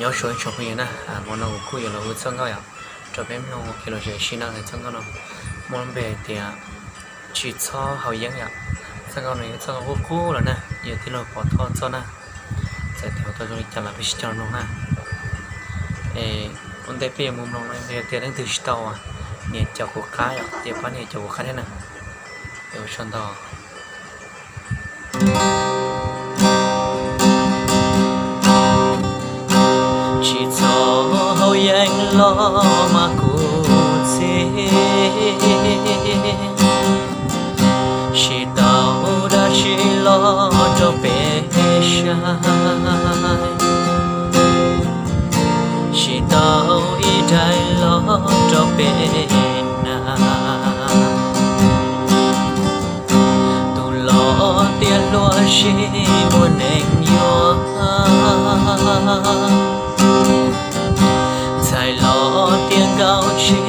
Nyob zoo ib tsoom phooj ywg na, hmo no kuv kuj yuav los ua txoj nkauj yom, rau peb mloog ua ke los sis sib nrog hais txoj nkauj no muaj lub npe hais tias Tsis Txhob Haus Yeeb yom. Txoj nkauj no yog txoj nkauj qub qub los na, yog tij laug Pov Thoj txoj na. Txawm tias hu tau zoo li cas los peb sib cog mloog na. Es ua ntej peb yuav mus mloog no yog tias leej twg tsis tau nias caum kuv qab yom, ces pab nias caum kuv qab thiab na. Es ua tsaug ntau. Tsis txhob haus yeeb los mas kuv txiv, tsis tau dab tsi los rau peb saib, tsis tau ib daim los rau peb na. Tus los tias luag sib muaj neeg yuav, ntxhais los tias nkauj tsis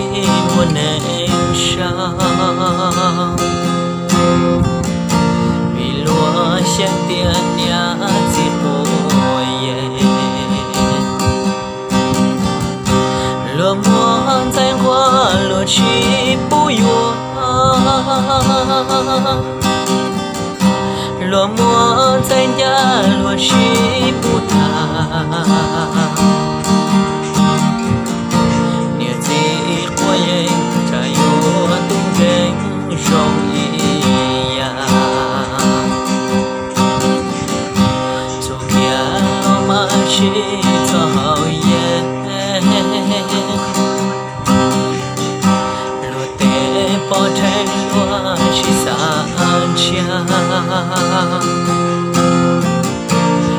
muaj neeg sau, vim luag xyeej tias niam txiv quav yeeb. Luag muaj ntxhais nquag luag sib pub yuav, luag muaj ntxhais ncaj luag sib pub tham. Niam txiv quav yeeb tsam yuav tub nkeeg zoo ib yam. Txuj kiag los mas tsis txhob haus yeeb, luag tej poj rheej luag sib xav ntshiab,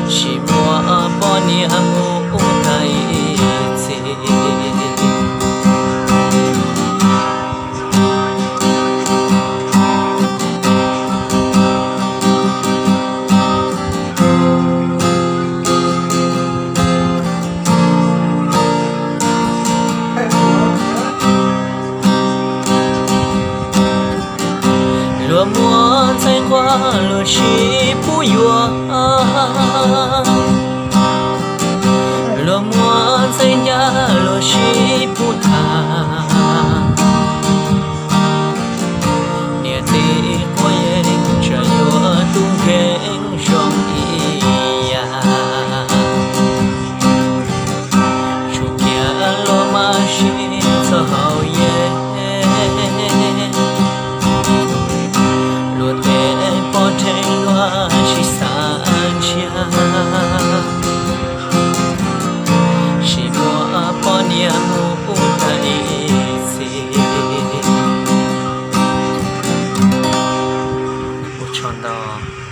tsis muaj poj niam mus ua tag ib txhis. Luag muaj ntxhais nquag luag sib pub yuav, luag muaj ntxhais ncaj luag sib pub tham. Niam txiv quav yeeb tsam yuav tub nkeeg zoo ib yam. Txuj kiag los mas tsis txhob haus yeeb, luag tej poj rheej luag sib xav ntshiab, tsis muaj poj niam mus ua tag ib txhis. Ua tsaug ntau.